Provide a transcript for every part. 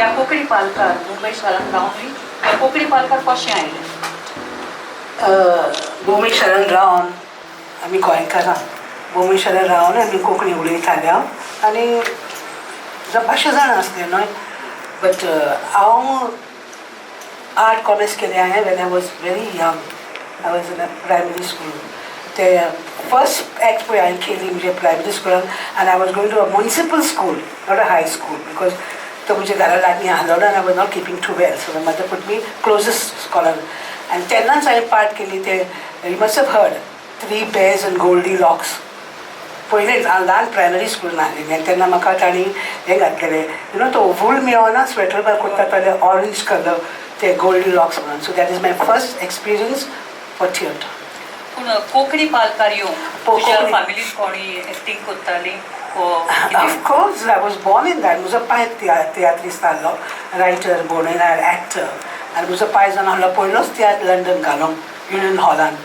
ह्या कोंकणी पालकार मुंबय शारांत रावनूय ह्या कोंकणी पालकार कशें आयलें? बोंबय शारान रावन आमी गोंयकारां, बोंबय शारान रावन आमी कोंकणी उलयताले आनी भाशा जाणा आसलें न्हय. बट हांव आर्ट कॉमर्स केलें हांवें when I was very young. I was in a primary school. ते फर्स्ट एक्ट पळय हांवें केली म्हणजे प्रायमरी स्कुलान आनी I was going to a municipal school, not a high school, because तो म्हज्या घरा लागीं आहलो आनी I was not keeping too well, so my mother put me closest स्कॉलान. आनी तेन्नाच हांवें पार्ट केली ते, you must have heard, Three Bears and Goldilocks. पयलेच हांव ल्हान प्रायमरी स्कुलान आहलेली आनी तेन्ना म्हाका तांणी हें घातलेलें, you know, तो वूल मेळना स्वेटर बाय कोत्ता ताले ऑरेंज कलर, ते गोल्डी लॉक्स म्हणून. So that is my first experience for theatre. पूण कोंकणी पालकार येवंक तुज्या कोंकणी. फॅमिलीन कोणी एक्टींग करताली? Of course, I was born in that. म्हजो पाय तियात्रिस्त आहलो, रायटर, बोर्न एक्टर. आनी म्हजो पाय जावन आहलो पयलोच तियात्र लंडन घालूंक युनियन हॉलान.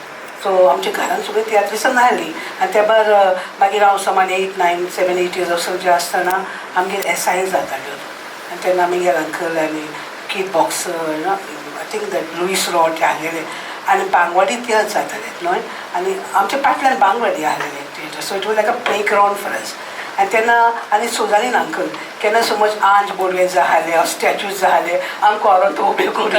सो आमच्या घरान सगळीं तियात्रिस्तां आहलीं. आनी त्या भायर मागीर हांव समान 8, 9, 7, 8 years जे आसतना आमगेर एस I जाताल्यो आनी तेन्ना आमगेर अंकल आनी Keith boxer, you know, I think that Louis rod ते आहलेले आनी बांगवाडी तियात्र जाताले न्हय. आनी आमच्या पाटल्यान बांगवाडी आहलेले theatre, so it was like a play ground for us. आनी तेन्ना आनी सोजालीन अंकल केन्ना समज आंज बोडवे जाले, स्टॅच्यूज जाले, आमकां व्हरोन तो उबे करून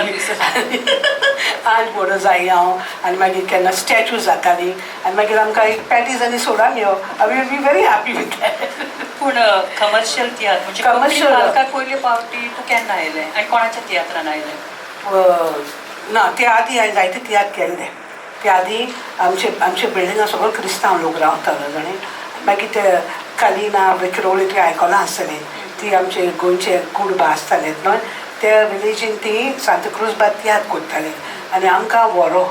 आंज बोडो जाय हांव. आनी मागीर केन्ना स्टॅच्यू जाताली आनी मागीर आमकां एक पॅटीज आनी सोडा मेळो, I will be very happy with that. पूण कमर्शियल तियात्र म्हणजे कोंकणी Commercial. पालकार पयले पावटी तूं केन्ना आयलें आनी कोणाच्या तियात्रान आयलें? ना, ते आदी हांवें जायते तियात्र केल्ले. ते आदी आमचे बिल्डिंगा सगळो क्रिस्तांव लोक रावतालो जाणें. मागीर ते कालिना विक्रोळी तुवें आयकलां आसतलें, ती आमचे गोंयचे कुडबा आसताले न्हय, त्या विलेजीन ती सांताक्रूज बा तियात्र करताले आनी आमकां व्हरो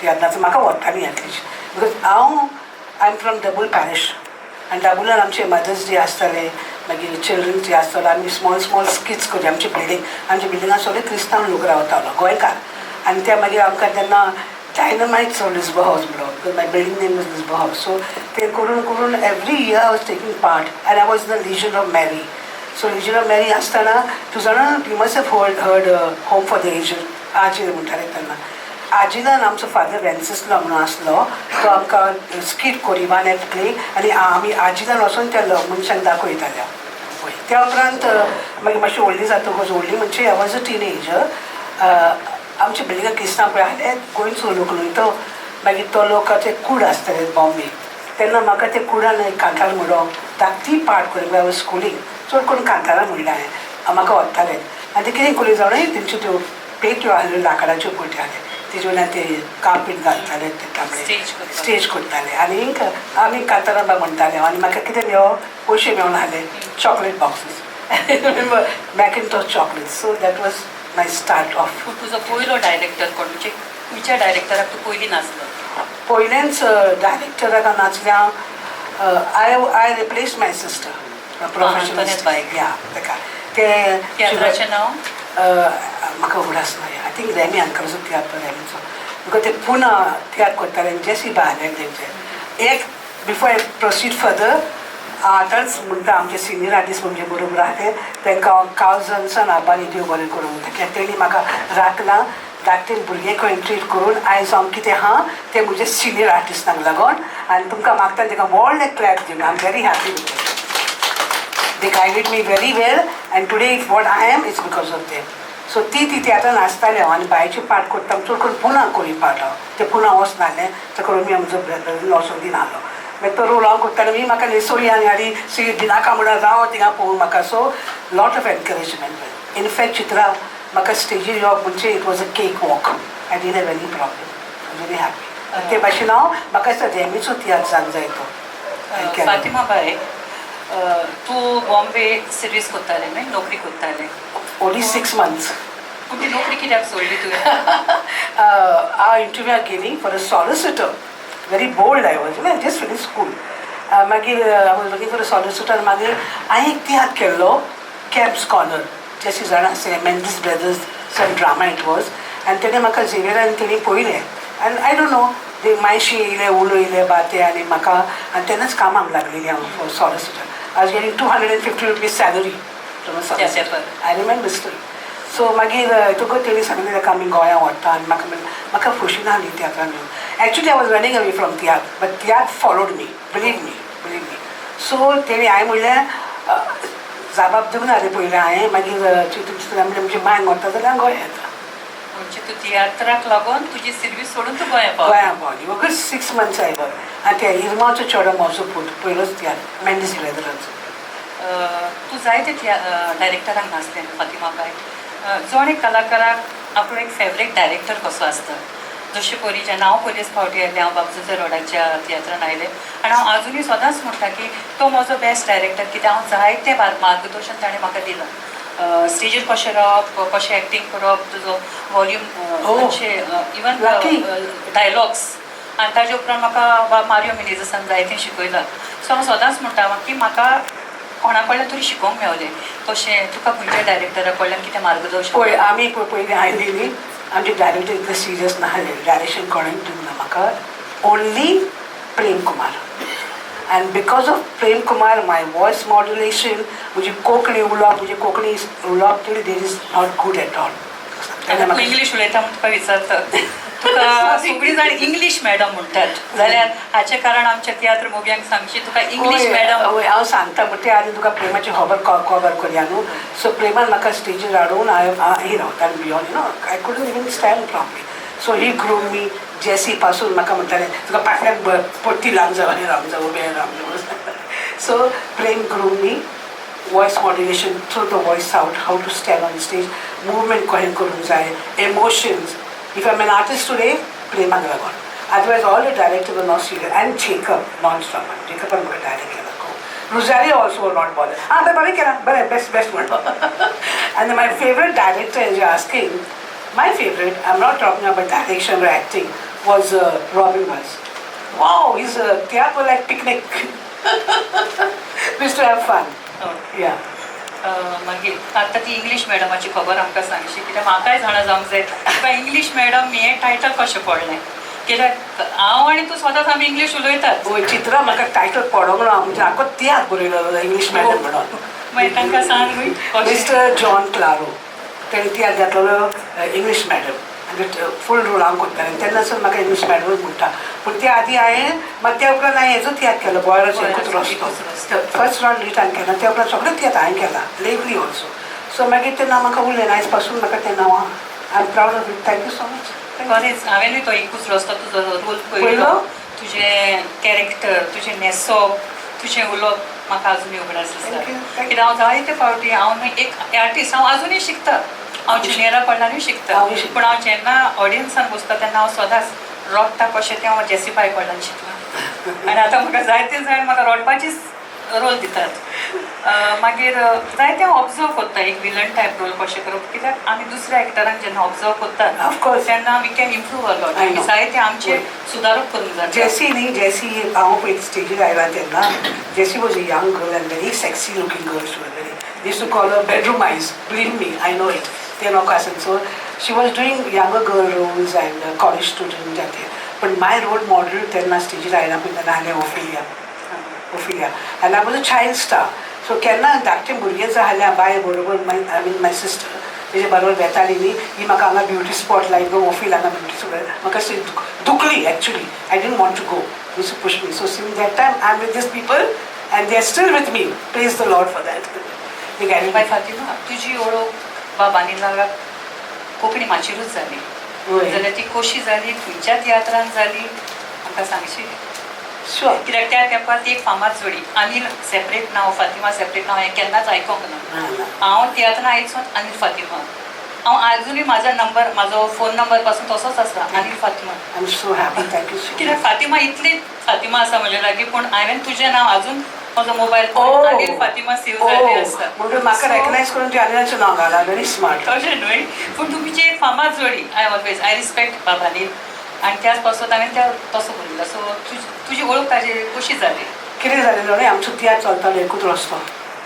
तियात्राचो, म्हाका व्हरताली एटलिस्ट, because हांव, I am from Dabolim parish आनी दाबोलान आमचे मदर्स डे आसताले, मागीर चिल्ड्रन्स डे आसतालो, आमी स्मॉल स्मॉल स्किट्स करी. आमच्या बिल्डिंगान सगळे क्रिस्तांव लोक रावतालो गोंयकार. आनी ते मागीर आमकां तेन्ना डायनामायट्स ऑफ लिस्बो हावस म्हणलो, because my building name is Lisboa House. So ते करून करून every year I was taking part and I was the Legion of Mary. So Legion of Mary आसतना तूं जाणा, you must have heard Home for the Aged, आजील म्हणटाले तेन्ना. आजिलान आमचो father वेन्सिसलो म्हणून आसलो, तो आमकां स्कीट कोरी, वन एक्ट प्ले, आनी आमी आजिलान वचून त्या मनशांक दाखयताले पळय. त्या उपरांत मागीर मातशी व्हडली जातकच, व्हडली म्हणजे I was a teenager, आमच्या बिल्डिंगाक क्रिस्तांव पळय आहले, गोंयचो लोक न्हय तो. मागीर तो लोकाचे कूड आसताले बॉम्बे. तेन्ना म्हाका ते कुडान एक कांतार म्हणो, धाकटी पार्ट करून, I was schooling, चड करून कांतारां म्हणलें हांवें. म्हाका वताले आनी ते कितें करी जाणा, तेंच्यो त्यो पेट्यो आहल्यो, लांकडाच्यो पेट्यो आहल्यो, तेजे वयल्यान ते कार्पेट घालताले ते तांबडे. स्टेज करताले. स्टेज करताले आनी आमी कांतारां बा म्हणटाले. आनी म्हाका कितें मेळो, पयशे मेळून आहले, chocolate boxes, Macintosh chocolate. So that was my start off. पूण तुजो पयलो डायरेक्टर कोण? म्हणजे खंयच्या डायरेक्टराक तूं पयलीं नाचलो? पयलेंच डायरेक्टराक नाचलें हांव, I replace my sister professional. Antoinette Baik. या, ताका ते तियात्राचें नांव? म्हाका उगडास ना. I think Remmie अंकलाचो tiatr, रॅमीचो, because ते पुना तियात्र करताले आनी जेसी बाय आहले तेंचे. एक बिफोर I proceed further, आतांच म्हणटा, आमचे सिनियर आर्टिस्ट म्हणजे बरोबर आहा ते, तांकां हांव काळजानसान आबानी देव बरें करूं म्हणटा, कित्याक तेणी म्हाका राखलां, धाकटे भुरगे खंय ट्रीट करून. आयज हांव कितें आहा तें म्हजे सिनियर आर्टिस्टांक लागून. आनी तुमकां मागता तांकां व्हडलें क्लॅप दिवन. I am very happy with. They guided me very well and today if what I am, it's because of them. So ती ती तियात्रान नाचताले हांव आनी बायचे पार्ट करता, चड करून पुना कोरी पार्ट हांव ते पुना वचनासलें, ताका रोमी म्हजो ब्रदर वचोन दिनासलो. मागीर तो रोल हांव करतालें. मी म्हाका न्हेसोली आनी हाडी सी दिनाका म्हणून राव थिंगा पळोवंक म्हाका. So lot of encouragement. In fact चित्रा, म्हाका स्टेजीर येवप म्हणजे it was a cake walk. I didn't have any problem, very happy. ते भाशेन हांव, म्हाका दिसता रेमीचो तियात्र जावंक जाय तो. फातिमा बाय, तूं बॉम्बे सर्वीस करतालें न्हय, नोकरी करतालें? Only 6 months. पूण ती नोकरी कित्याक सोडली तुवें? हांव इंटरव्यूआक गेली for a solicitor. Very bold I was, just finish school. मागीर I was looking for a solicitor. मागीर हांवें एक तियात्र केल्लो, कॅब्स कॉर्नर, जेसी जाणा आसतलें, Mendes Brothers, some drama it was. आनी तेणें म्हाका झेवियरान तेणी पळयलें आनी I don't know, ते मायशी येयले, उलयले बा ते आनी म्हाका आनी तेन्नाच कामाक लागलेली हांव for solicitor. I was getting ₹250 salary. from a. I remember still. So मागीर तुका तेणी सांगलें ताका आमी गोंया व्हरता आनी म्हाका म्हाका खोशी नासली तियात्रान येवन. Actually I was running away from tiatr, but tiatr followed me, believe me, believe me. So तेणी हांवें म्हणलें जाबाब दिवंक ना रे पयलें. हांवें मागीर चिंतून चिंतून म्हणलें म्हजे मांयक व्हरता जाल्यार हांव गोंया येता. म्हणजे तूं तियात्राक लागून तुजी सिर्वीस सोडून तूं गोंया पावली. गोंया पावली वगत 6 मंथ्स आयलो आनी त्या इरमांवचो चेडो म्हजो पूत पयलोच तियात्र मेंडीस ब्रदराचो. तूं जायते डायरेक्टरांक नाचलें फातिमा बाय. जण एक कलाकाराक आपलो एक फेवरेट डायरेक्टर कसो आसता. जशें परी जेन्ना हांव पयलेच फावटी आयलें, हांव बाब जुझे रोडाच्या तियात्रान आयलें आनी हांव आजुनूय सदांच म्हणटा की तो म्हजो बेस्ट डायरेक्टर, कित्याक हांव जायतें मार्गदर्शन ताणें म्हाका दिलां, स्टेजीर कशें रावप, कशें एक्टींग करप, तुजो वॉल्यूम इवन Lucky. Dialogues. आनी ताजे उपरांत म्हाका बाब मारियो मिनेझसान जायतें शिकयलां. सो हांव सदांच म्हणटा की म्हाका कोणा कडल्यान तरी शिकोवंक मेवलें. तशें तुका खंयच्या डायरेक्टरा कडल्यान कितें मार्गदर्शन? पळय, आमी पळय पयलीं आयली न्ही, आमचे डायरेक्टर इतले सिरियस नासले. डायरेक्शन कोणें दिवंक ना म्हाका, only Prem Kumar. And because of Prem Kumar, my voice modulation, म्हजी कोंकणी उलोवप, म्हजी कोंकणी उलोवप till date is not good at all. तूं इंग्लीश उलयता म्हूण तुका विचारता, तुका सगळीं जाण इंग्लीश मॅडम म्हणटात जाल्यार हाचें कारण आमच्या तियात्र मोग्यांक सांगशी, तुका इंग्लीश मॅडम? हय, हांव सांगता, पण ते आदी तुका प्रेमाची खबर कवर करया न्हू. सो प्रेमान म्हाका स्टेजीर हाडून हांव ही रावता beyond, I couldn't even stand properly. So he groom me. जेसी पासून म्हाका म्हणटाले तुका फाटल्यान पट्टी लावन जाव आनी रावंक जाय, उबें रावंक जाय. So Prem groom me, voice modulation, through the voice out, how to stand on stage, movement कशें करूंक जाय, emotions. If I'm an artist today, प्रेमाक लागून. Otherwise all the director were not serious. And Jacob non stop, जेकबान म्हाका direct केला खूब. Rosario also not bother. आं, बरें बरें केला, बरें, बेस्ट बेस्ट म्हणलो. And my favourite director is asking, my favourite, I am not talking about direction or acting, was Robin Vaz. Wow, his tiatr were like picnic. We used to have fun. Yeah. मागीर आतां ती English मॅडमाची खबर आमकां सांगशी, कित्याक म्हाकाय जाणा जावंक जाय तुका इंग्लीश मॅडम हें टायटल कशें पडलें, कित्याक हांव आनी तूं स्वताच आमी इंग्लीश उलयतात. वय, चित्रा, म्हाका टायटल पडोंक ना, म्हणजे आको तियात्र बरयलो इंग्लीश मॅडम म्हणून. मागीर तांकां सांग न्हय कशें. मिस्टर जॉन क्लारो, तेणें तियात्र घातलेलो इंग्लीश मॅडम आनी फूल रोल हांव करतालें. तेन्नासून म्हाका इंग्लीश मॅडमूच म्हणटा. पूण त्या आदी हांवें मात त्या उपरांत हांवें हेजो तियात्र केलो, बॉयराचो एकूच रस्तो. फर्स्ट रावंड लीड हांवें केला. त्या उपरांत सगळे तियात्र हांवें केला, लेवली ऑल्सो. सो मागीर तें नांव म्हाका उरलें. आयज पासून म्हाका तें नांव, I am proud of it. Thank you so much. खरेंच हांवेंनूय तो एकूच रस्तो तुजो रोल पळयलो. पळयलो? तुजें कॅरेक्टर, तुजें न्हेसप, तुजें उलोवप म्हाका अजुनूय उगडास आसा. Thank you, thank you. कित्याक हांव जायते फावटी, हांव न्हय एक आर्टिस्ट, हांव अजुनूय शिकता, हांव ज्युनियरा कडल्यानूय शिकता. हांवूय शिकता. पूण हांव जेन्ना ऑडियन्सान बसता तेन्ना हांव सदांच रडटा कशें तें हांव जेसी पाय कडल्यान शिकलां. आनी आतां म्हाका जायते जाण म्हाका रडपाचीच रोल दितात. मागीर जायते हांव ऑब्जर्व करता, एक विलन टायप रोल कशें करप, कित्याक आमी दुसऱ्या एक्टरांक जेन्ना ऑब्जर्व करतात Of course. तेन्ना we can improve a lot. I know. जायते आमचे सुदारप करूंक जाता. जेसी न्ही, जेसी हांव पयलीं स्टेजीर आयला तेन्ना Jessie was a young girl and very sexy looking girl. She was very, they used to call her bedroom eyes. Believe me, I know it. ते लोक आसन. So she was doing younger girl roles and college student. ते पण my role model तेन्ना स्टेजीर आयला पळय तेन्ना आसलें Ophelia, Ophelia. And I was a child star. So केन्ना धाकटें भुरगें जाल्यार बाय बरोबर, my, I mean my sister, तेजे बरोबर वेताली न्ही, ही म्हाका हांगा ब्युटी स्पॉट लायक गो ओफिल, हांगा ब्युटी स्पॉट म्हाका अशी दुखली. Actually I didn't want to go, used to push me. So since that time I am with these people and they are still with me. Praise the Lord for that. They guided bye me. Fatima, तुजी वळख बाब अनिलाक कोंकणी माचयेरूच जाली जाल्यार ती कशी जाली, खंयच्या तियात्रान जाली, आमकां सांगशी? Sure. कित्याक त्या तेंपार ती एक फामाद जोडी. अनिल सेपरेट नांव, फातिमा सेपरेट नांव हें केन्नाच आयकोंक ना. ना ना. हांव तियात्रान आयचो अनिल फातिमा. हांव आजुनूय म्हाजो नंबर, म्हाजो फोन नंबर पासून तसोच आसा, Anil Fatima. I am so happy. Thank you so. कित्याक फातिमा इतली फातिमा आसा म्हज्या लागीं, पूण हांवें तुजें नांव अजून म्हजो मोबायल अनिल फातिमा सेव जाल्लें आसा. म्हणून म्हाका रेकग्नायज करून तुवें अनिलाचें नांव घालां. Very smart. तशें न्हय, पूण तुमची एक फामाद जोडी. I always, I respect बाब अनिल आनी त्याच पासून हांवें त्या तसो बरयला. सो तुजी वळख ताजी कशी जाली? कितें जालें जाणा, आमचो तियात्र चलतालो एकूच रस्तो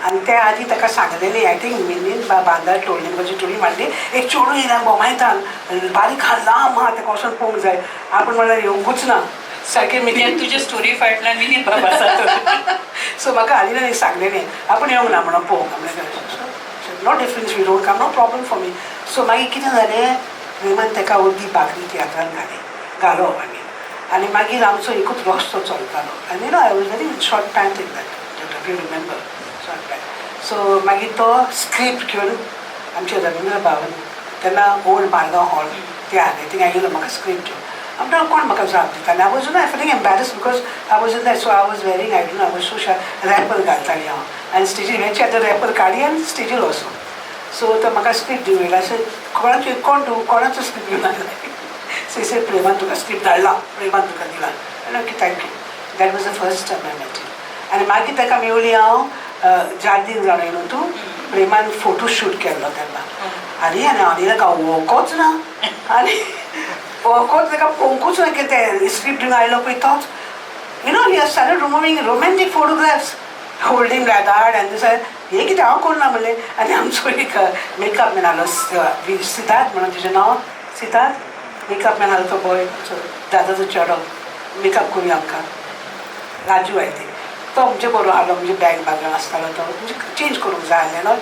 आनी त्या आदी ताका सांगलेलें, I think मिनीन बांदार टोळ्ळी म्हजी टोळी मांडली, एक चेडूं येयला बोमायतान, बारीक आहा, लांब आहा, ताका वचोन पळोवंक जाय. आपूण म्हणल्यार येवंकूच ना सारकें कित्याक मिनीन. तुजे स्टोरी फाटल्यान मिनीन बाब आसा. सो म्हाका अनिलान एक सांगलेलें, आपूण येवंक ना म्हणून पळोवंक. म्हणलें, No difference, we don't come, no problem for me. So मागीर कितें जालें, प्रेमान ताका अर्दी बाकरी तियात्रान घाली, घालो I mean. आनी मागीर आमचो एकूच रस्तो चलतालो आनी you know I was very short pant in that, you remember, short pant. So मागीर तो स्क्रिप्ट घेवन आमचे रविंद्र भवन तेन्ना ओल्ड मारगांव हॉल ते आहले, थिंगा येयलो म्हाका स्क्रिप्ट घेवन. आमकां कोण म्हाका जाप दिता आनी I was I feeling embarrass because I was in that. So I was wearing, I don't, I was so wrapper घालताली हांव आनी स्टेजीर हेचे आतां रॅपर काडी आनी स्टेजीर वचूं. सो तो म्हाका स्क्रिप्ट दिवंक येयला. अशें कोणाचें कोण तूं, कोणाचो स्क्रिप्ट घेवन आयला? सो प्रेमान तुका स्क्रिप्ट धाडला, प्रेमान तुका दिला. आनी okay, thank you. That was the first time I met. आनी मागीर ताका मेवली हांव जार्दीन, जाणा न्हू तूं, प्रेमान फोटो शूट केल्लो तेन्ना. आनी आनी अनिलाक हांव वळखोच ना आनी वळखोच ताका पळोवंकूच ना की ते स्क्रिप्ट दिवन आयलो पळय तोच. You know, he has started removing romantic photographs, holding Radha and this. हे कितें हांव कोण ना म्हणलें. आनी आमचो एक मेकअप मॅन आसलो सिद्धार्थ म्हणून तेजें नांव, सिद्धार्थ मेकअप मॅन आसलो. तो बॉय दादाचो चेडो, मेकअप करूया आमकां, राजू I think. तो आमचे बरोबर आसलो, म्हणजे बॅग बागान आसतालो तो, म्हणजे चेंज करूंक जाय आसलें न्हू.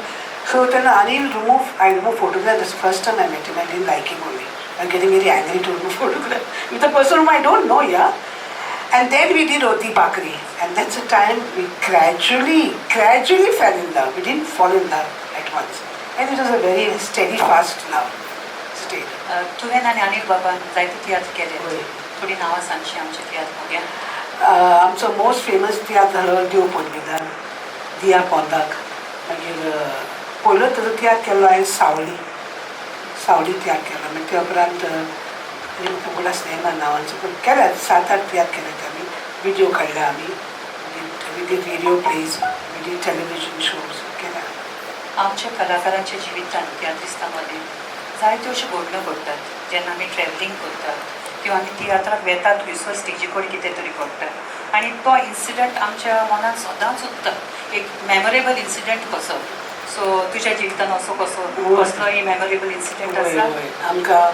सो तेन्ना आनी remove I remove photograph. This first time I met him, I didn't like him only. I getting very angry to remove photograph with a person whom I don't know, yeah. And then we did Odi Bakri, and that's the time we gradually, gradually fell in love. We didn't fall in love at once. And it was a very steady, fast love. Stayed. तुवें आनी अनिल बाबान जायते तियात्र केले. वय. थोडी नांवां सांगशी आमच्या तियात्र मोग्यांक? आमचो मोस्ट फेमस तियात्र जालो देव पदवीदार, दिया पोंदाक. मागीर पयलो ताजो तियात्र केल्लो हांवें सावली, सावली तियात्र केलो. मागीर त्या उपरांत आनी म्हाका उगडास येना नांवांचो, पूण केल्या सात आठ तियात्र केले ते आमी. विडियो काडले आमी, we did radio plays, we did television shows केल्या. आमच्या कलाकारांच्या जिवितांत तियात्रिस्तां मदीं जायत्यो अश्यो घडण्यो घडटात, जेन्ना आमी ट्रॅवलिंग करतात किंवा आमी तियात्राक वेतात, थंयसर स्टेजी कडेन कितें तरी घडटा आनी तो इन्सिडंट आमच्या मनांत सदांच उरता, एक मेमोरेबल इन्सिडंट कसो. सो तुज्या जिवितान असो कसो कसलोय मेमोरेबल इन्सिडंट वय आसा? वय, आमकां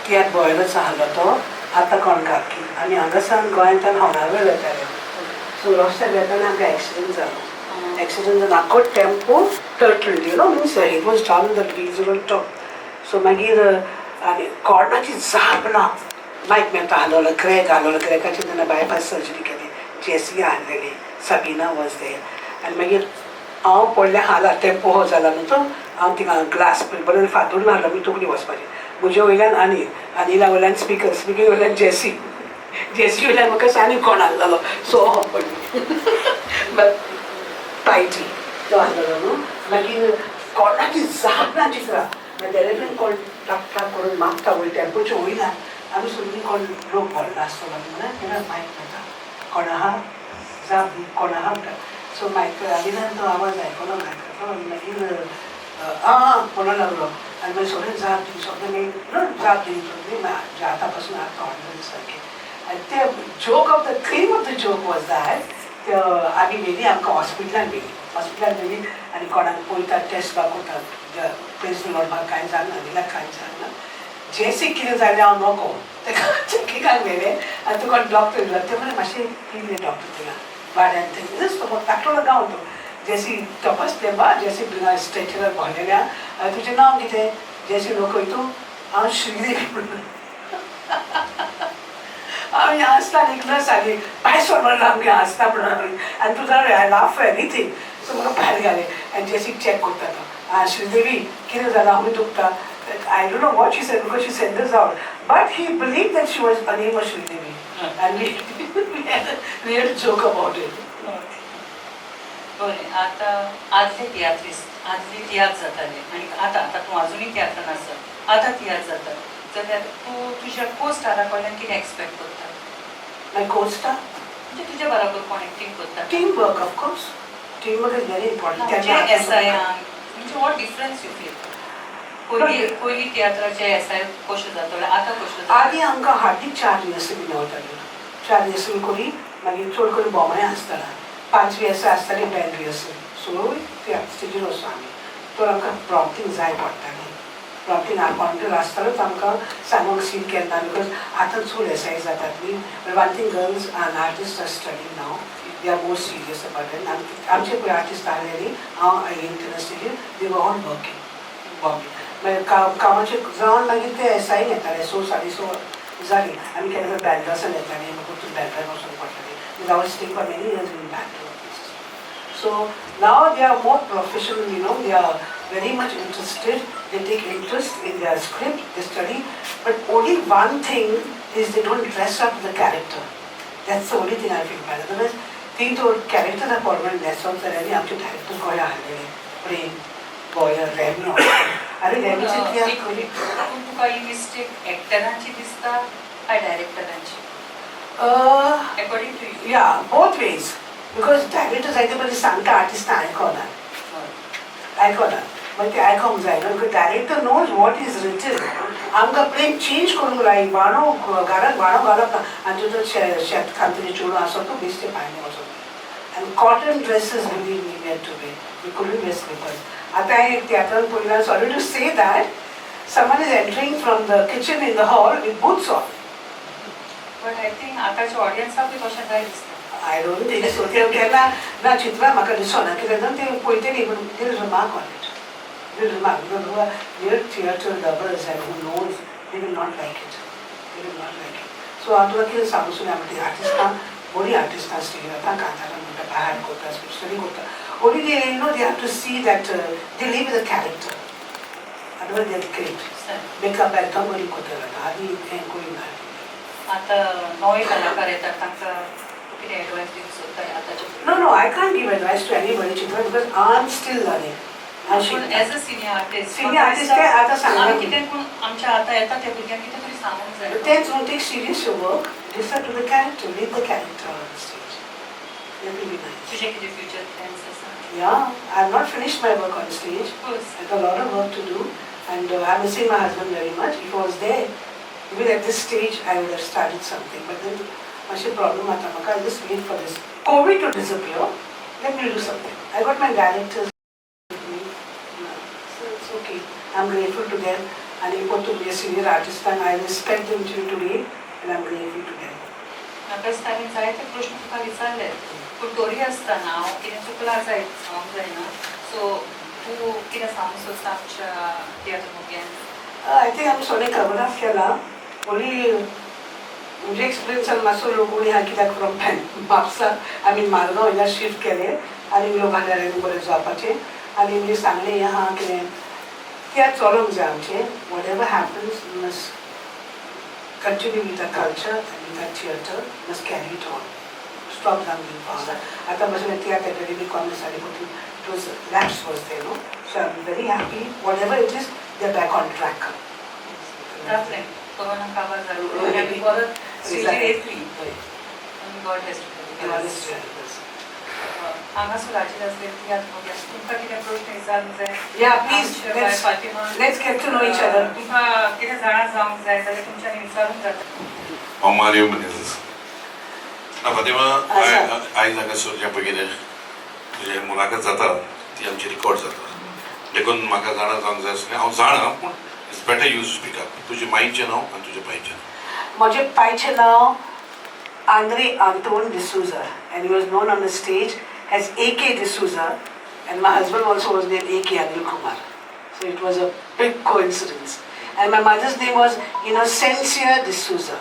तियात्र बॉयरच आहलो तो आतां कोण काकी. आमी हांगासान गोंयांतल्यान होंडावेळ वेताले. सो रस्त्यार वेताना आमकां एक्सिडंट जालो. एक्सिडंट जालो, आख्खो tempo turtle, means it was down, the wheels on top. So मागीर आनी कोणाची जाप ना. मायक मेहता आहलोलो, क्रॅक आहलोलो, क्रॅकाची तेन्ना बायपास सर्जरी केली. जेसी आहलेली, सबिना वॉज there. आनी मागीर हांव पडलें हाला, टेम्पो हो जाला न्हू तो. हांव थिंगा ग्लास बरें फातूर मारलो मी तकली वचपाची. म्हजे वयल्यान अनिल, अनिला वयल्यान स्पिकर, स्पिकर वयल्यान जेसी, जेसी वयल्यान म्हाका आनी कोण आहलोलो. सो हांव पडलें, बट पायटी तो आहलोलो न्हू. मागीर कोणाची जाप ना चित्रा. मागीर डायरेक्टली कोण टाक टाक करून मागता वयर टेम्पोच्या वयल्यान. आमी सोदली कोण लोक भरला आसतलो म्हणून. तेन्ना मायक मेळटा, कोण आहा जाप दी, कोण आहा म्हणटा. सो मायक अनिलान तो आवाज आयकलो मायकाचो आनी मागीर आं म्हणूंक लागलो. आनी मागीर सगळें जाप दिली, सगळें मागीर जाप दिली सगळी म्हाज्या हाता पासून हात तोंड सारकें. आनी ते joke of the cream of the joke was that आमी व्हेली, आमकां हॉस्पिटलान व्हेली. हॉस्पिटलान व्हेली आनी कोणाक पळयता, टेस्ट बा करता, प्रेज लॉर्ड कांय जालें ना, अनिलाक कांय जालें ना. जेसीक कितें जालें हांव नको. तेका चॅकिंगाक व्हेलें आनी तुका डॉक्टर येयलो. ते म्हणलें मातशें पिल्ले डॉक्टर थिंगा वाड्यान ते धाकटलो गांव तो. जेसी तपासलें बा, जेसी बिंगा स्ट्रेचरार भरलेलें आहा. तुजें नांव कितें? जेसी लोक तूं हांव श्रीदेवी म्हणून. आमी हांसता निकलस आनी भायर सोड म्हणून आमगे हांसता म्हणून. आनी तूं जाणा, I laugh for anything. So म्हाका भायर घालें आनी जेसीक चॅक करता तो. आं श्रीदेवी, कितें जालां, खंय दुखता? I don't know what she said because she sent us out. But he believed that she was, her name was Sridevi. And we had a real joke about it. बरें, आतां आदले तियात्रिस्त, आदले तियात्र जाताले आनी आतां, आतां तूं आजुनूय तियात्रान आसा, आतां तियात्र जाता जाल्यार तूं तुज्या को स्टारा कडल्यान कितें एक्सपेक्ट करता? My co-star? म्हणजे तुज्या बरोबर कोण एक्टींग करता. Teamwork, of course. Teamwork is very important. म्हणजे एसआय, म्हणजे what difference you feel, पयलीं पयलीं तियात्राचे एसआय कशें जाताले, आतां कशें जाता? आदी आमकां हार्डली चार रिहर्सल बी मेवताल्यो. चार रिहर्सल करी मागीर चड करून बोमाय आसताना पांच रिहर्सल आसताली, बँड रिहर्सल. सो त्या स्टेजीर वचून आमी तर आमकां प्रॉम्प्टींग जाय पडटालें. प्लॉटींग कॉन्ट्रॅक्ट आसतालोच आमकां सांगूंक सीन केन्ना, because आतां चड एसाय जातात न्ही. But one thing, girls and artist are studying now, they are more serious about it. आमचे पळय आर्टिस्ट आहले न्ही, हांव इंटरनल स्टेजीर, they were all working Bombay. मागीर कामाचे जावन मागीर ते एसायन येताले, स साडे स जाली. आमी केन्ना बँड्रासान येताली, मागीर तूं बँड्रान वचूंक पडटालें. I was staying for many years in Bandra. So now they are more professional, they are very much interested, they take interest in their script, they study. But only one thing is they don't dress up the character. That's the only thing I feel bad. Otherwise, ती तो character प्रमाणे न्हेसोन जाल्यार आनी आमचे director गोंया हाडलेले प्रेम गोंया रेमनो आनी रेमीचे तियात्र करी. पूण तुका ही मिस्टेक एक्टरांची दिसता काय डायरेक्टरांची, according to you? Yeah, both ways. Because director जायते पयलीं सांगता, आर्टिस्टां आयकोना, आयकोना. मागीर ते आयकोंक जाय न्हू, because director knows what is written. आमकां प्रेम चेंज करूंक लाय, बाणो घरांत बाणो घालप ना आनी तुजो शेत खांतले चेडूं आसो, तूं बेश्टें भायर वचोन. आनी cotton dresses, believe me, we to wear, we couldn't wear slippers. आतां हांवें एक तियात्रान पळयलां, sorry to say that, someone is entering from the kitchen in the hall with boots on. But I think आतांच्या ऑडियन्साकूय तशें जाय दिसता. I don't think so. ते केन्ना ना चिंतला म्हाका दिसना कित्याक ते पळयतली, पूण they remark on it. They remark because we're theatre lovers and who knows, they will not like it. They will not like it. So हांव तुका कितें सांगू सुद्दां, आमची आर्टिस्टां बरीं आर्टिस्टां स्टेजीर आतां कांतारां म्हणटा, बाहेर करता, स्टडी करता. Only they they have to see that they live the character, otherwise they great. Makeup एकदम बरी करता, आनी हें करिना. आतां नवे कलाकार येतात, तांकां तूं कितें एडवायस दिवंक सोदता आतांच्या? No, I can't give advice to anybody, Chitra, because I'm still learning. हांव पूण शिकता. As a senior artist, Senior artist ते आतां सांगना. आमी कितें पूण आमच्या आतां येता त्या भुरग्यांक कितें तरी सांगूंक जाय. तेच न्हू, take serious your work, listen to the character, leave the character on the stage. That will be nice. तुजे कितें फ्युचर प्लॅन्स आसा? Yeah, I've not finished my work on stage. I've got a lot of work to do, and I'm missing my husband very much. If he was there, even at this stage, I would have started something. But then, मातशें problem आता म्हाका. I just wait for this COVID to disappear, then we'll do something. I got my directors with me, so it's okay. I'm grateful to them. And if to be a senior artist, and I respect them till today, and I'm grateful to them. म्हाका दिसता हांवें जायते प्रश्न तुका विचारले, पूण तरी आसतना हांव कितें चुकलां जायत सांगूंक जायना. सो तूं कितें सांगूंक सोदता आमच्या तियात्र मोग्यांक? I think आमी सगळें कवर अप केलां. ओनली म्हजे एक्सपिरियन्सान मातसो लोक उणी आहा, कित्याक from Mapusa, I mean Margao हिंगा शिफ्ट केले आनी लोक हाडले बरें जावपाचें. आनी म्हणजे सांगणें हें आहा कितें, तियात्र चलोंक जाय आमचें. Whatever happens, must continue with the culture and with the theatre, must carry it on. Stop जावंक दिवपाक फावना. आतां मातशें तियात्र एकाडेमी कॉमर्स आनी it was lapse was there, no? So I am very happy, whatever it is, they back on track. जातलें, corona काबार जालो आनी आमी परत स्टेजीर येतली आनी गॉड हॅज टू. हांगासर हाजीर आसले तियात्र मोग्यांक तुमकां कितें प्रश्न विचारूंक जाय, Yeah, please, let's, Fatima, let's get to know each other. तुमकां कितें जाणा जावंक जाय जाल्यार तुमच्यांनी विचारूंक जाता. हांव मारियो मिनेझीस ना फातिमा. आसा. आयज हांगासर जें पळय कितें तुजें मुलाखत जाता ती आमची रिकॉर्ड जाता, देखून म्हाका जाणा जावंक जाय आसलें. हांव जाणा, पूण it's better you speak up. तुजें मायचें नांव आनी तुजें पायचें नांव. म्हजें पायचें नांव Andre Anton D'Souza, and he was known on the stage as A.K. D'Souza, and my husband also was named A.K. Anil Kumar. So it was a big coincidence. And my mother's name was Innocencia D'Souza.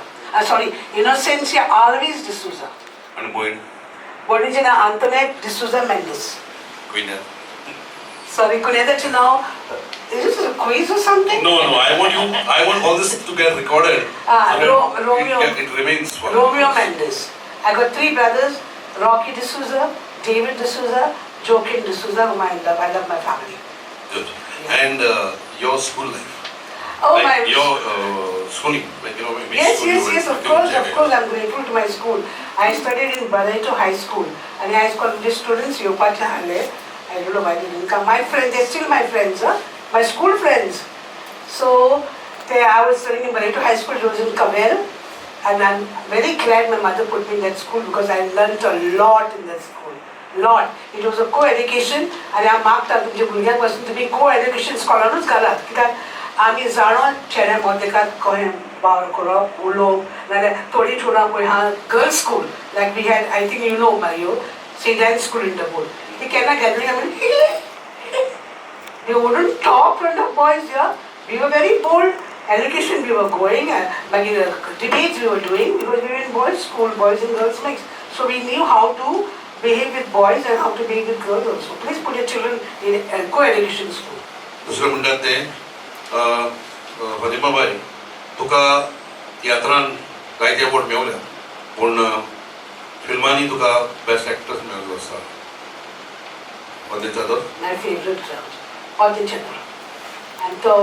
Sorry, Innocencia Alves D'Souza. आनी भयण? भयणीचें नांव Antoinette D'Souza Mendes. कुयन्याद? Sorry, कुन्यादाचें नांव, is this a quiz or something? No, I want you, I want all this to get recorded. Ah, so that Romeo. It remains for Romeo Mendes. I got three brothers, Rocky D'Souza, David D'Souza, Joaquin D'Souza, whom I love. I love my family. Good. And your school life? Oh, like my... Your schooling, like, you know, which Yes, school you yes, went yes, to, of course, of which course, I'm grateful to my school. I studied in Barreto High School. And high school, the students, येवपाचे आहले. I don't know why they didn't come. My friends, they're still my friends, huh? My school friends. So, I was studying in Barreto High School, it was in Cavel. And I'm very glad my mother put me in that school because I learnt a lot in that school. Lot. It was a co-education, and I marked up तुमच्या भुरग्यांक पासून तुम्ही co-education स्कॉलरूच घालात, कित्याक आमी जाणो चेड्या मोदेकार कहें वावर करप उलोवप नाजाल्यार थोडीं चेडवां पळय आहा girls school like we had, I think you know Mario, Saint Anne's School in Dabolim. ती केन्ना गॅदरींग आमी they wouldn't talk in front of boys, yeah. We were very bold. Education we were going, मागीर debates we were doing because we were in boys' school, boys and girls mixed. So we knew how to behave with boys and how to behave with girls also. Please put your children in a co-education school. दुसरें म्हणटात तें फातिमा बाय, तुका तियात्रान जायते award मेवल्या पूण फिल्मांनी तुका best actress मेळ्ळो आसा ओद्दे चादर. My favorite Odde Chador. And तो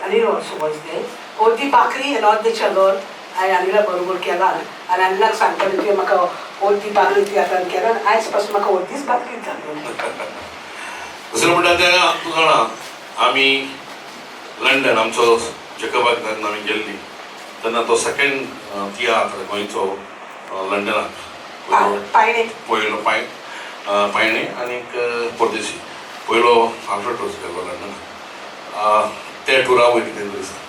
Anil also was there. Oddi Bakri and Odde Chador हांवें अनिला बरोबर केला आनी अनिलाक सांगतालें तुवें म्हाका ओद्दी बाकरी तियात्रान केला आनी आयज पासून म्हाका ओद्दीच बाकरी जाली. दुसरें म्हणटा तें तूं जाणा आमी लंडन आमचो जेकबाक तेन्ना आमी गेल्ली तेन्ना तो सेकेंड तियात्र गोंयचो लंडनाक पयलो पायणे. पयलो पायणे आनीक परदेशी पयलो आल्फ्रेड रोज गेल्लो लंडनाक त्या टुरा वयर कितें तरी सांग.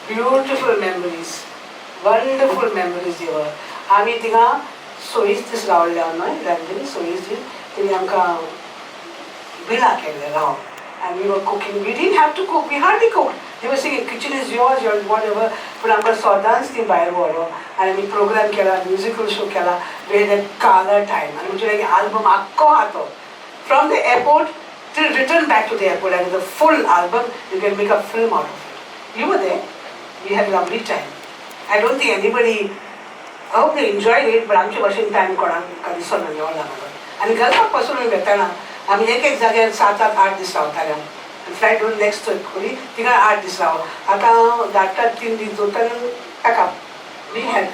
Beautiful memories, wonderful memories they were. आमी थिंगा 26 दीस रावले न्हय लंडन, 26 दीस. तेणी आमकां बिलां केल्लें राव and we were cooking. We didn't have to cook. We hardly cooked. They were saying, kitchen is yours, yours, whatever. पूण आमकां सदांच ती भायर व्हरो आनी आमी प्रोग्राम केला, म्युजिकल शो केला. We had gala time आनी म्हणजे लायक आल्बम आख्खो आहा तो, from the airport till return back to the airport, and the full album, you can make a film out of it. You were there. We had lovely time. I don't think anybody, I hope they enjoyed it, but आमचे भशेन time कोणाक दिसना जेवण लागलो आनी गल्फाक पासून आमी वेताना आमी एक एक जाग्यार सात आठ आठ दीस रावताले. आनी फ्लायट घेवन नेक्स्ट करी थिंगा 8 दीस राव. आतां धाडटात 3 दीस दवरता आनी pack up. We had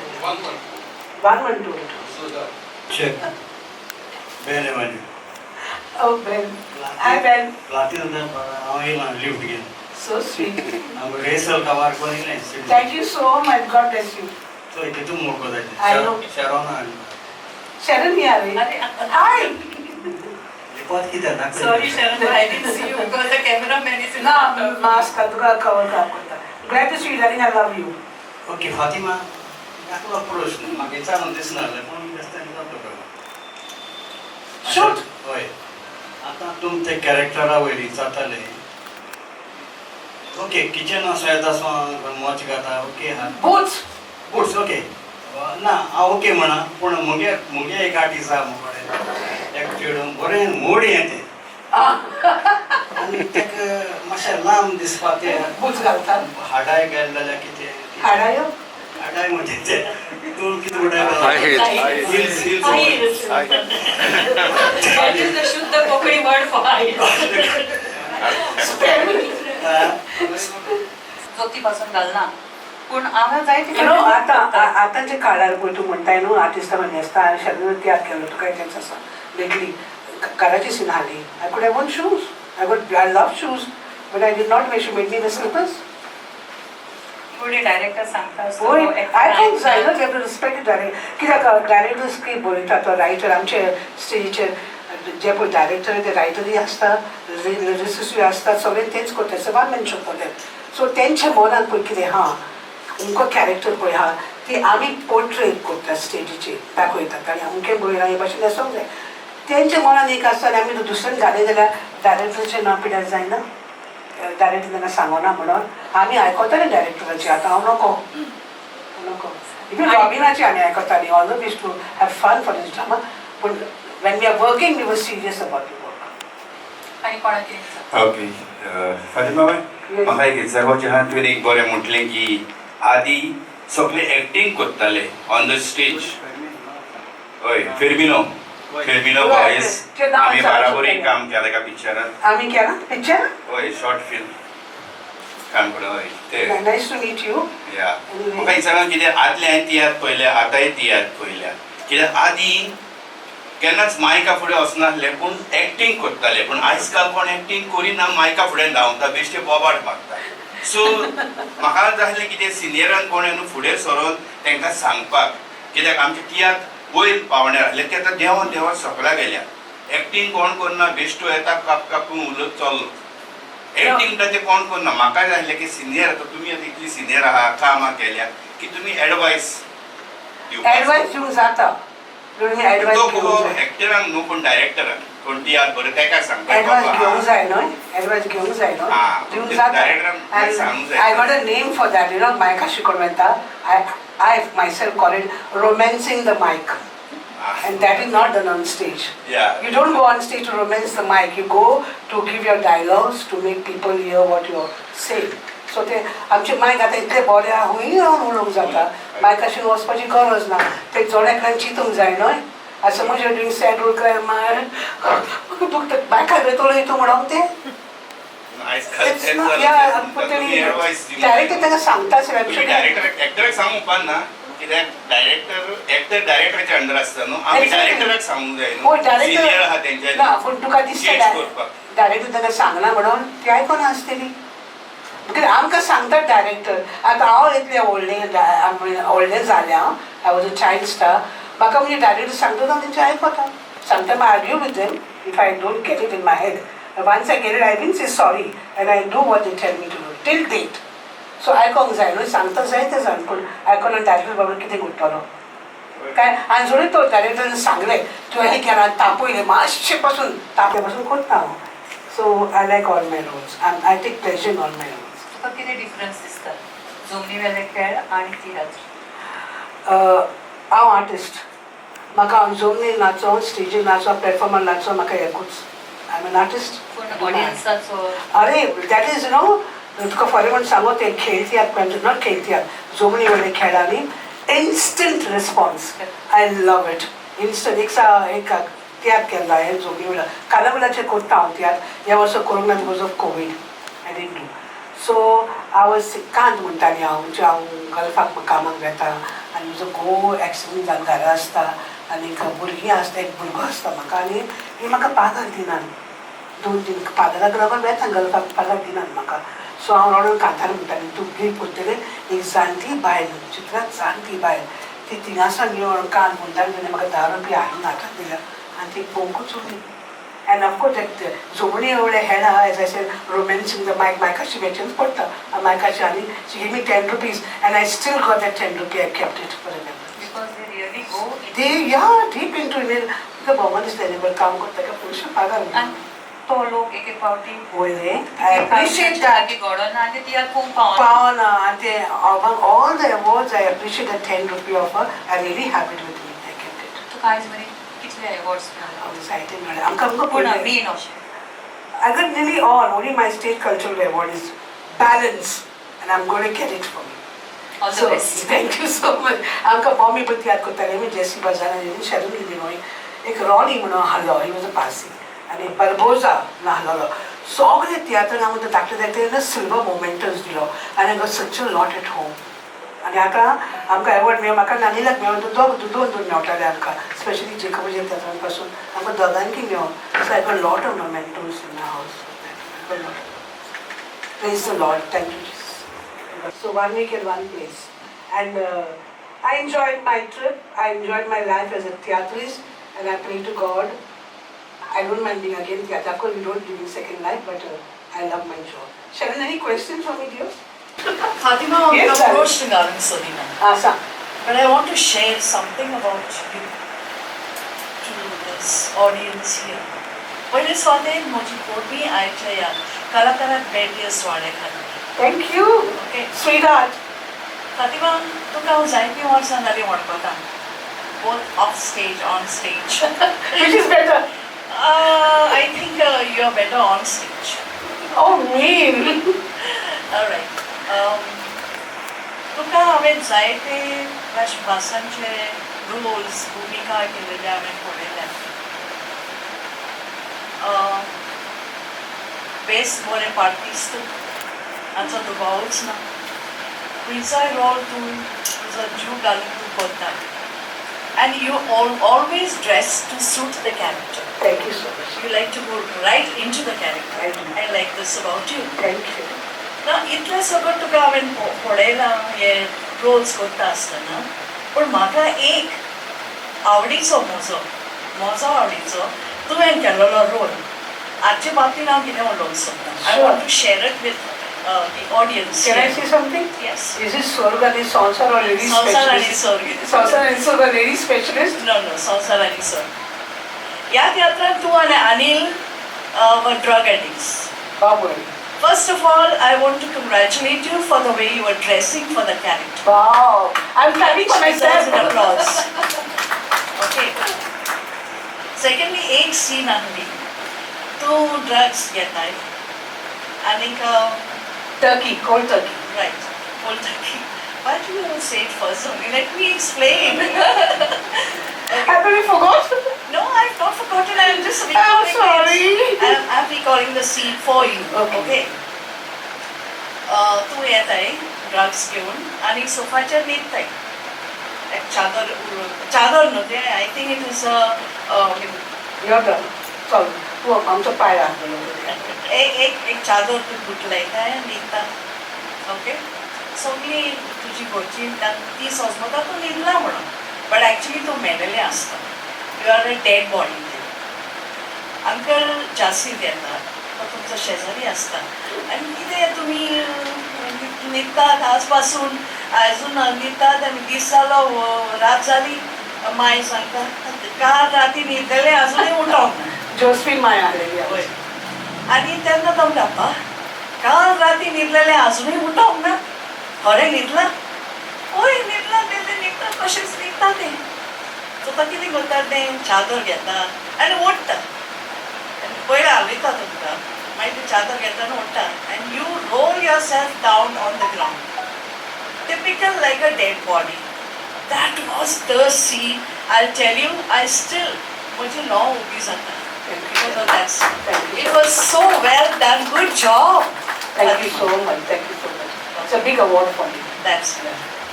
one one two. Check. Ben Emmanuel. Oh, Ben. Hi, Ben. Latin हांव येयला लिफ्ट घेवन. So sweet. हांव रिहर्सल कवर करून येयलें. Thank you so much. God bless you. So तितून मोडको I know. Sharon. Sharon here. अरे. Hi. लिपत कितें? Sorry, Sharon, I didn't see you because the cameraman is in ना मास्क तुका cover काम करता. Glad to see you, darling. I love you. Okay Fatima, एकलो प्रश्न म्हाका विचारून दिसनासलें पूण बेश्टें विचारता. Shoot. हय, आतां तुम ते कॅरेक्टरा वयर विचारताले. ओके, किचन असो येता सो मोच घाता, ओके हा. Boots. Boots okay ना, हांव ओके म्हणा पूण मुगे एक आर्टिस्ट आहा मुगडे एक चेडूं बरें मोड हें तें आनी ताका मातशें लांब दिसपा तें. Boots घालतात. हाडाय गेले जाल्यार कितें? हाडायो. हाडाय म्हणजे तें तूं कितें म्हणटा? High heels. Hills hills. High heels. That is the शुद्ध Konkani word for high heels. Spell me. जोती पासून घालना पूण हांगा जायते You know, आतां आतांच्या काळार पळय तूं म्हणटाय न्हू आर्टिस्टां न्हेसता. हांवें शेगडो तियात्र केलो तुका तेंच आसा लेटली कराची सीन हाली. I could have worn shoes. I love shoes, but I did not wear shoe. Made me the slippers. फुडें डायरेक्टर सांगता. वय, आयकोंक जाय न्हू. ते रिस्पेक्ट डायरेक्ट कित्याक डायरेक्टर स्क्रिप्ट बरयता, तो रायटर. आमचे स्टेजीचेर जे पळय डायरेक्टर ते रायटरूय आसता, लिरिसिस्टूय आसता, सगळे तेंच करता. सबार मेन्शन करता. सो तेंच्या मनान पळय कितें आहा, अमको कॅरेक्टर पळय आहा, ती आमी पोर्ट्रेट करता स्टेजीचेर दाखयतात आनी अमकें बरयलां हे भाशेन आसूंक जाय तेंच्या मनान एक आसता. आनी आमी दुसऱ्यान घालें जाल्यार डायरेक्टराचें नांव पिड्यार जायना. डायरेक्टर तांकां सांगना म्हणून आमी आयकताले डायरेक्टराची. आतां हांव नको नको. इवन रॉबिनाची आमी आयकताली. Although we used to have fun for this drama, पूण when we are working, we were serious about the work. आनी कोणाक कितें? ओके फातिमा बाय, म्हाका एक विचारपाचें आहा. तुवें एक बरें म्हटलें की आदी सगळे एक्टींग करताले ऑन the stage. हय, फेर्मिनो, फेर्मिनो बॉयज. ते नांव आमी सांगू बाराबरी शकता. काम केलें एका पिक्चरान. आमी केला पिक्चर. हय, शॉर्ट फिल्म काम करून. हय ते. Nice to meet you. या, म्हाका विचारून कितें आदलें हांवें तियात्र पळयल्या, आतांय तियात्र पळयल्या. कित्याक आदीं केन्नाच मायका फुडें वचनासले पूण एक्टींग करताले. पूण आयज काल कोण एक्टींग करिना, मायका फुडें धांवता, बेश्टे बोबाट मारता. सो म्हाका जाय आसलें कितें सिनियरान कोण न्हू फुडें सरोन तांकां सांगपाक, कित्याक आमचे तियात्र वयर पावण्यार आसले ते आतां देंवोन देंवोन सकला गेल्या. एक्टींग कोण करना, बेश्टो येता, काप कापून उलयत चल्लो. एक्टिंग म्हणटा ते कोण करना. म्हाका जाय आसलें की सिनियर, आतां तुमी आतां इतली सिनियर आहा, कामां केल्या की तुमी एडवायस. एडवायस दिवंक जाता. तो एक्टरांक न्हू पूण डायरेक्टरांक कोण तियात्र बरें तेका सांगता. एडवायस घेवंक जाय न्हय, एडवायस घेवंक जाय न्हय, दिवंक जाता. I got a name for that, you know. मायका शिकोवन वता. I myself call it romancing the mic. And that is not done on stage. Yeah. You don't go on stage to romance the mic. You go to give your dialogues, to make people hear what you're saying. So ते आमचे मायक आतां इतले बरे आहा, हुंय रावन उलोवंक जाता. मायकाशीन वचपाची गरज ना. ते जोड एकल्यान चिंतूंक जाय न्हय. आतां समज you doing sad role, काय म्हाका दुखता, मायकार वेतलो हितून म्हणोन तें. डायरेक्टर ताका सांगता. डायरेक्टर एक्टराक सांगूंक उपकारना कित्याक डायरेक्टर एक्टर डायरेक्टराच्या अंडर आसता न्हू. आमी डायरेक्टराक सांगूंक जाय न्हू, सिनियर आहा तेंच्या. ना, पूण तुका दिसता डायरेक्टर ताका सांगना म्हणून ती आयकोना आसतली. कित्याक आमकां सांगतात डायरेक्टर. आतां हांव इतलें व्हडलें व्हडलें जालें, हांव I was a child star. म्हाका म्हणजे डायरेक्टर सांगता हांव तेंचें आयकता. Sometime I argue with them if I don't get it in my head. Once I get it, I will say sorry and I do what they tell me to do till date. So आयकोंक जाय न्हय, सांगता जायते जाण, पूण आयकोन director बाबा कितें घडटलो काय. आनी जरी तो डायरेक्टरान सांगलें तुवें हें केलां, तापयलें मातशें पासून, तापले पासून करता हांव. So I like all my roles. I take pleasure in all my roles. तुका कितें डिफरन्स दिसता जमनी वेले खेळ आनी तियात्र? हांव आर्टिस्ट. म्हाका हांव जमनीर नाचो, स्टेजीर नाचो, प्लॅटफॉर्मार नाचो, म्हाका एकूच. I am an artist. पूण ऑडियन्साचो अरे, that is न्हू, तुका फॉर म्हण सांगू, ते खेळ तियात्र, not खेळ तियात्र, जमनी वयले खेळांनी instant response. I love it. Instant. एक सा एक तियात्र केल्लो हांवें जमनी वयलो. कार्नावालाचेर करता हांव तियात्र. ह्या वर्सा करूंक ना because of Covid I didn't do. So I was कांत म्हणटाली हांव, म्हणजे हांव गल्फाक कामाक वेता आनी म्हजो घोव एक्सिडंट जावन घरा आसता आनी भुरगीं आसता, एक भुरगो आसता म्हाका आनी ही म्हाका पागार दिनात. दोन तीन पागाराक लागून वेता गल्फाक, पागार दिनात म्हाका. सो हांव रडून कांतार म्हणटालें, तुगे पळयतलें एक जाणटी बायल, चित्रात जाणटी बायल, ती थिंगासान येवन कान म्हणटाली. तेणें म्हाका 10 रुपया हाडून हातांत दिल्या आनी ती पळोवंकूच उरली. And of course that जमनी एवढे हेड आहा, as I said, romancing the mic. मायकाशी वेचेंच पडटा मायकाशी. आनी she give me 10 rupees and I still got that 10 rupee. I kept it for remembrance. Because they really go they, yeah, deep into it. तुका भोवमान दिसता बरें काम करता काय पयशे पागार. आनी तो लोक एक एक फावटी वय रे, I appreciate that. घडोना आनी तियात्र पळोवंक पावना. पावना. आनी ते among all the awards, I appreciate that 10 rupee offer. I really have it with me. I kept it. तुका आयज मेरेन कितले अवॉर्ड्स मेळ्ळा? हांव जायते मेळ्ळे आमकां. आमकां पूण पयलें मेन अशें I got nearly all. Only my state cultural award is balance, and I'm going to get it for me. All the So, best. Thank you so much. आमकां बॉम्बे पण तियात्र करताले आमी, जेसी बजाना, शेरून लिबिनोय, एक रॉनी म्हणून आहलो, he was a Parsi, आनी बरबोजा म्हणून आहलोलो. सगळे तियात्रान आमकां धाकटे धाकटे सिल्वर मोमेंटोज दिलो आनी I got such a lot at home. आनी आतां आमकां एवॉर्ड मेळ, म्हाका नानीलाक मेळोन दोग दोन दोन मेवटाले आमकां, स्पेशली जेकबाच्या तियात्रान पासून आमकां दोगांकय मेळोन. So I got lot of mementos in my house. Praise the Lord. Thank you, Jesus. So one week in one place. And I enjoyed my trip. I enjoyed my life as a theatrist. And I pray to God. I don't mind being again theatre. Of course, we don't live in second life, but I love my job. Sharon, any questions for me, dear? Fatima, on Yes, the darling. approach regarding Sodina. Ah, sir. But I want to share something about you to this audience here. पयले सुवातेर म्हजी परबीं आयच्या ह्या कलाकाराक भेट सुवाळ्या खातीर. Thank you. Okay. Sweetheart. Fatima, तुका हांव जायतीं वर्सां जालीं वळखता, both off stage, on stage. Which is better? I think you are better on stage. Oh, mean. Alright. तुका हांवें जायते भासांचे रोल्स, भुमिका केलेले हांवें पळयल्यात. बेस बरें पार्टिस्त हाचो दुबावूच ना. खंयचोय रोल तूं तुजो जीव घालून तूं करता and you always dress to suit the character. Thank you so much. You like to go right into the character. I do. I like this about you. Thank you. ना, इतलें सगळें तुका हांवें पळयलां हे रोल्स करता आसतना, पूण म्हाका एक आवडीचो, म्हजो आवडीचो तुवें केल्लो रोल हाचे बाबतीन हांव कितें उलोवंक सोदतां. I want to share it with the audience. Can I say something? Yes. Is it Swarg आणि Sansar or lady Sansar आणि specialist? Swarg. Sansar आणि Swarg or lady specialist? No, संसार आणि स्वर्ग. ह्या तियात्रान तूं आनी अनिल वर ड्रग एडिक्ट्स. बाबूय. First of all, I want to congratulate you for the way you were dressing for the character. Wow. I'm clapping for Which deserves an myself. Applause. Okay. Secondly, एक scene आहली, तूं drugs घेताय आनीक Turkey, cold turkey. Right, cold turkey. Why do you say it first only? Let me explain. I really forgot. No, I've not forgotten. I'm just I'm recalling sorry. it. I'm recalling the scene for you. Okay. Okay. तूं येताय drugs घेवन आनी सोफाचेर न्हिदताय. एक चादर, चादर न्हू तें, I think it is Your turn. चल, तूं आमचो पाय आसलेलो. एक एक एक चादर तूं गुटलायताय आनी न्हिदता. ओके, सगळीं तुजी घरची ती सोजमता तूं न्हिदला म्हणून, बट एक्चुली तूं मेलेलें आसता. You are a dead body. Uncle जासीद येता, तो तुमचो शेजारी आसता आनी कितें तुमी न्हिदतात आज पासून अजून न्हिदतात आनी दीस जालो, रात जाली. माय सांगता, काल राती न्हिदलेले अजुनूय उठोंक ना. जोस्फिन माय आसलेली. वय. आनी तेन्ना तो म्हणटा, "आप्पा, काल राती न्हिदलेले अजुनूय उठोंक ना, खरें न्हिदला?" "हय, न्हिदला तें, न्हिदता कशेंच न्हिदता तें." सो तो कितें करता, तें चादर घेता आनी ओडटा आनी पयलीं हालयता तुमकां, मागीर तें चादर घेता आनी ओडटा and you roll yourself down on the ground, typical like a dead body. That was the scene. I'll tell you, I still, म्हजी ल्होंव उबी जाता. Thank you. So that's, Thank you. It was so well done. Good job. Thank you so much. Thank you so much. It's a big award for me. That's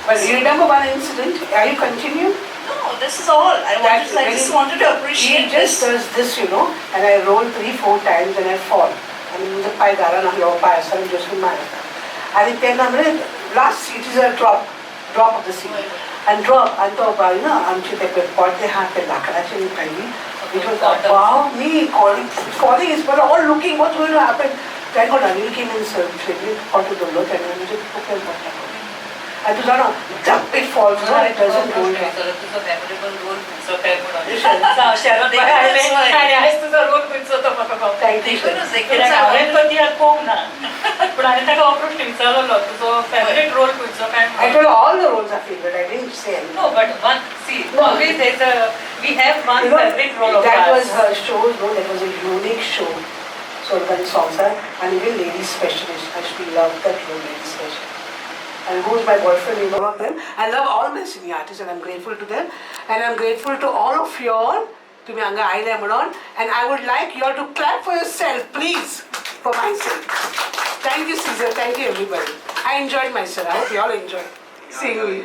But you remember one incident? Are you continue? No, this is all. I wanted. That's I just very- wanted to He appreciate just this. Does this, and I roll three, four times and I fall. आनी म्हजो पांय दारान आहलो, पांय आसा आनी जोस्फिन माय आसा आनी तेन्ना म्हणजे last it is a drop of the scene आनी ड्रॉप आनी तो ना आमचे ते पळय पडदे आहा ते लांकडाचे भायली. It was above me, calling, falling is, but all looking what's going to happen. Thank God Anil came in, sir, photo दवरलो तेन्ना म्हणजे तकलेर पडटा आनी तूं जाणा, झप, it falls, no, it doesn't go down. तुजो मेमोरेबल रोल खंयचो काय म्हणून शेरोन आयलें आनी आयज तुजो रोल खंयचो तो म्हाका कळटा. Thank you, sir. देखूनच कित्याक देखूनच हांवें तो तियात्र पळोवंक ना, पूण हांवें ताका हो प्रश्न विचारलेलो, तुजो फेवरेट रोल खंयचो काय I म्हणून. Told all the roles are favorite. I didn't say anything. No, but one, see, No. always there's a, we have one You know, favorite role of that ours. Was her show, no, that was a unique show. Swarg and Sansar, and even lady specialist. I should love that role, lady specialist. And who's my boyfriend, you know them. I love all my senior artists and I'm grateful to them. And I'm grateful to all of you all to be हांगा आयले म्हणून. And I would like you all to clap for yourself, please, for myself. Thank you, Caesar. Thank you, everybody. I enjoyed myself. I hope you all enjoyed seeing me.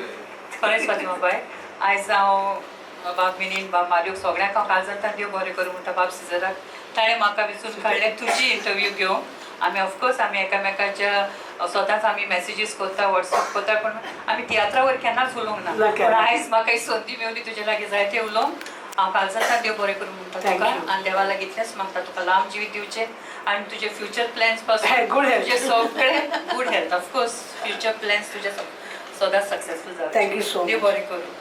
खरेंच फातिमा बाय, आयज हांव बाब मिनीन, बाब मारियोक, सगळ्यांक हांव काळजांतल्यान देव बरें करूं म्हणटा. बाब सिजराक, ताणें म्हाका विचून काडलें तुजी इंटरव्यू घेवंक. आमी ऑफकोर्स आमी एकामेकाच्या स्वताच आमी मॅसेजीस करता, वॉट्सएप करता, पूण आमी तियात्रावर केन्नाच उलोवंक ना. ना, पूण केन्ना. आयज म्हाका ही संदी मेवली तुजे लागीं जायते उलोवंक. हांव काळजांतल्यान देव बरें करूं म्हणटा Thank तुका you. आनी देवा लागीं इतलेंच मागता, तुका लांब जिवीत दिवचें आनी तुजे फ्युचर प्लॅन्स पासून Good health. तुजे सगळे good health, of course, future plans तुजे सदांच सक्सेसफूल जावचे. Thank you so देव much. बरें करूं.